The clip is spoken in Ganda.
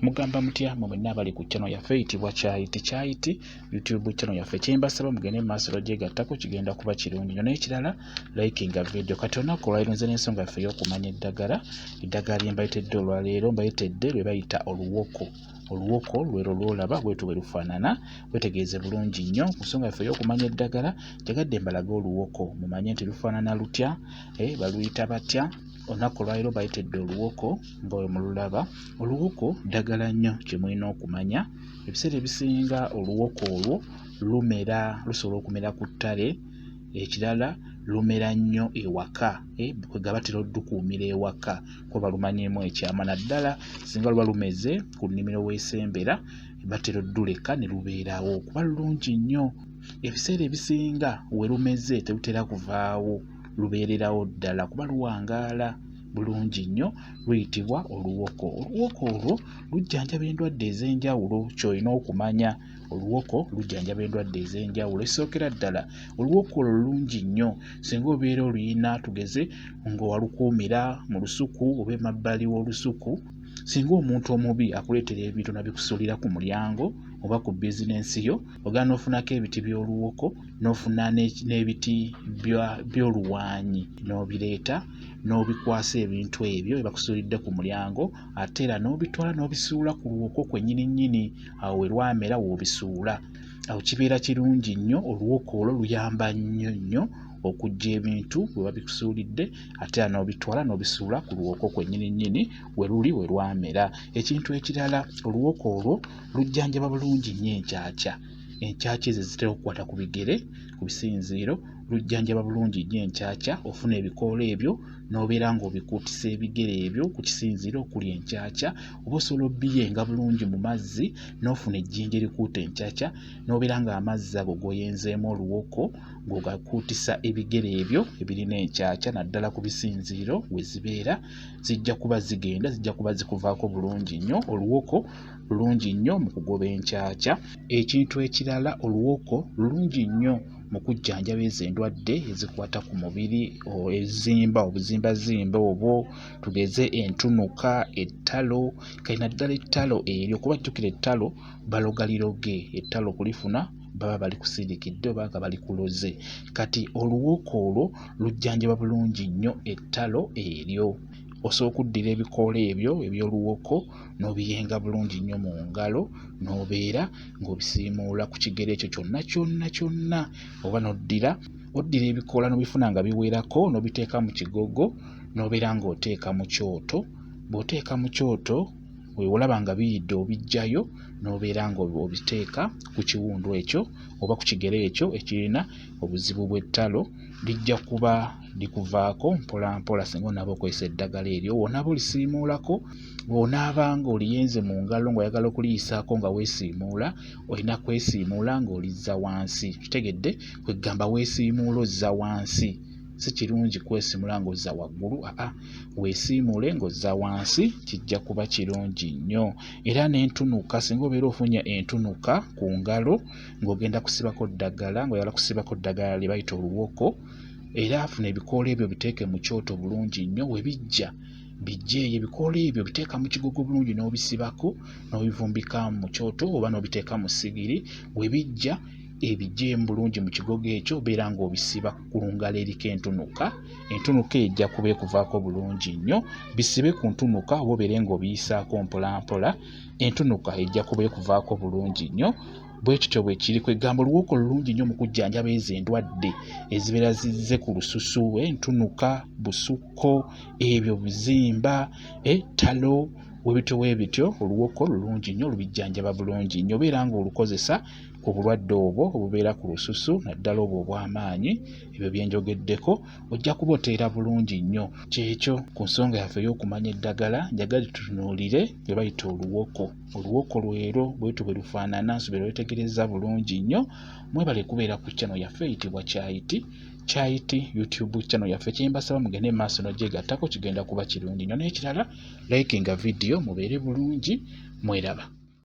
Mugamba mutya mwe mwenna abali ku channel yaffe eyitibwa Kyayiti Kyayiti YouTube channel yaffe. Kyembasaba mugende mu maaso n'ogyegattako, kigenda kuba kirungi nnyo. N'ekirala, likinga video. Kati olunaku olwaleero nze n'ensonga yaffe ey'okumanya eddagala. Eddagala lye mbayitedde olwaleero, mbayitedde lwe bayita oluwoko. Oluwoko lwero lw'olaba bwetyo bwe lufaanana. Wetegereze bulungi nnyo ku nsonga yaffe ey'okumanya eddagala. Njagadde mbalage oluwoko mumanye nti lufaanana lutya, baluyita batya. Olunaku olwaleero bayitedde oluwoko nga bwe mululaba. Oluwoko ddagala nnyo kye mulina okumanya. Ebiseera ebisinga oluwoko olwo lumera, lusobola okumera ku ttale. Ekirala lumera nnyo ewaka, kwegamba batera oddukuumira ewaka kuba balumanyiimu ekyama, naddala singa luba lumeze ku nnimiro w'esembera, batera odduleka ne lubeerawo kuba lulungi nnyo. Ebiseera ebisinga we lumeze terutera kuvaawo, lubeererawo ddala kuba luwangaala bulungi nnyo. Luyitibwa oluwoko. Oluwoko olwo lujjanjaba endwadde ez'enjawulo ky'olina okumanya. Oluwoko lujjanjaba endwadde ez'enjawulo. Ekisookera ddala, oluwoko olwo lulungi nnyo singa obeera oluyina, tugeze ng'owalukuumira mu lusuku oba emabbali w'olusuku. Singa omuntu omubi akuleetera ebintu n'abikusuulira ku mulyango oba ku bizinensi yo, ogenda n'ofunako ebiti by'oluwoko n'ofuna n'ebiti by'oluwanyi n'obireeta n'obikwasa ebintu ebyo bye bakusuulidde ku mulyango, ate era n'obitwala n'obisuula ku luwoko kwennyini nnyini awo we lwamera w'obisuula. Awo kibeera kirungi nnyo. Oluwoko olwo luyamba nnyo nnyo okuggya ebintu we babikusuulidde, ate era n'obitwala n'obisuula ku luwoko kwennyini nnyini we luli we lwamera. Ekintu ekirala, oluwoko olwo lujjanjaba bulungi nnyo enkyakya. Enkyakya ezo ezitera okukwata ku bigere, ku bisinziiro, lujjanjaba bulungi nnyo enkyakya. Ofuna ebikoola ebyo n'obeera ng'obikuutisa ebigere ebyo ku kisinziiro okuli enkyakya, oba osobola obbiyenga bulungi mu mazzi n'ofuna ejjinja erikuuta enkyakya n'obeera ng'amazzi ago g'oyenzeemu oluwoko ng'ogakuutisa ebigere ebyo ebirina enkyakya, naddala ku bisinziiro we zibeera, zijja kuba zigenda, zijja kuba zikuvaako bulungi nnyo. Oluwoko lulungi nnyo mu kugoba enkyakya. Ekintu ekirala, oluwoko lulungi nnyo mu kujjanjaba ezo endwadde ezikwata ku mubiri, ezimba obuzimbazimba obwo, tugeze entunuka, ettalo, kale naddala ettalo eryo, kuba jjukira ettalo baloga liroge, ettalo okulifuna baba balikusindikidde oba nga balikuloze. Kati oluwoko olwo lujjanjaba bulungi nnyo ettalo eryo. Osobola okuddira ebikoola ebyo eby'oluwoko n'obiyenga bulungi nnyo mu ngalo n'obeera ng'obisiimuula ku kigere ekyo kyonna kyonna kyonna, oba n'oddira oddira ebikoola n'obifuna nga biwerako n'obiteeka mu kigogo n'obeera ng'oteeka mu kyoto. Bw'oteeka mu kyoto olaba nga biyidde, obiggyayo n'obeera ng'obiteeka ku kiwundu ekyo oba ku kigere ekyo ekirina obuzibu bw'ettalo, lijja kuba likuvaako mpola mpola singa onaaba okozesa eddagala eryo. Bw'onaaba olisiimuulako, bw'onaaba ng'oliyenze mu ngalo ng'oyagala okuliyisaako nga weesiimuula, olina kwesiimuula ng'olizza wansi. Kitegedde? Kwe ggamba weesiimuula ozza wansi. Si kirungi kwesiimuula ng'ozza waggulu, aa, weesiimuule ng'ozza wansi, kijja kuba kirungi nnyo. Era n'entunuka, singa obeera ofunye entunuka ku ngalo ng'ogenda kusibako ddagala, ng'oyagala kusibako ddagala lye bayita oluwoko, era funa ebikoola ebyo biteeke mu kyoto bulungi nnyo. We bijja biggyeeyo ebikoola ebyo, biteeka mu kigogo bulungi n'obisibako n'obivumbika mu kyoto oba n'obiteeka mu ssigiri. We bijja ebiggyeemu bulungi mu kigogo ekyo, obeera ng'obisiba ku ngalo eriko entunuka. Entunuka eyo ejja kuba ekuvaako bulungi nnyo. Bisibe ku ntunuka oba obeere ng'obiyisaako mpola mpola, entunuka ejja kuba ekuvaako bulungi nnyo. Bwe kityo bwe kiri. Kwegamba oluwoko lulungi nnyo mu kujjanjaba ezo endwadde ezibeera zizze ku lususu, entunuka, busukko, ebyo bizimba, ettalo, webityo webityo. Oluwoko lulungi nnyo, lubijjanjaba bulungi nnyo. Obeera ng'olukozesa ku bulwadde obwo obubeera ku lususu, naddala obwo obw'amaanyi, ebyo bye njogeddeko, ojja kuba oteera bulungi nnyo. Kyekyo ku nsonga yaffe ey'okumanya eddagala, njagala tutunuulire lwe bayita oluwoko. Oluwoko lwero bwetyo bwe lufaanana, nsuubira weetegerezza bulungi nnyo. Mwebale kubeera ku channel yaffe eyitibwa Kyayiti Kyayiti YouTube channel yaffe. Kye mbasaba mugende mu maaso n'ogyegattako, kigenda kuba kirungi nnyo. N'ekirala, likinga video, mubeere bulungi, mweraba.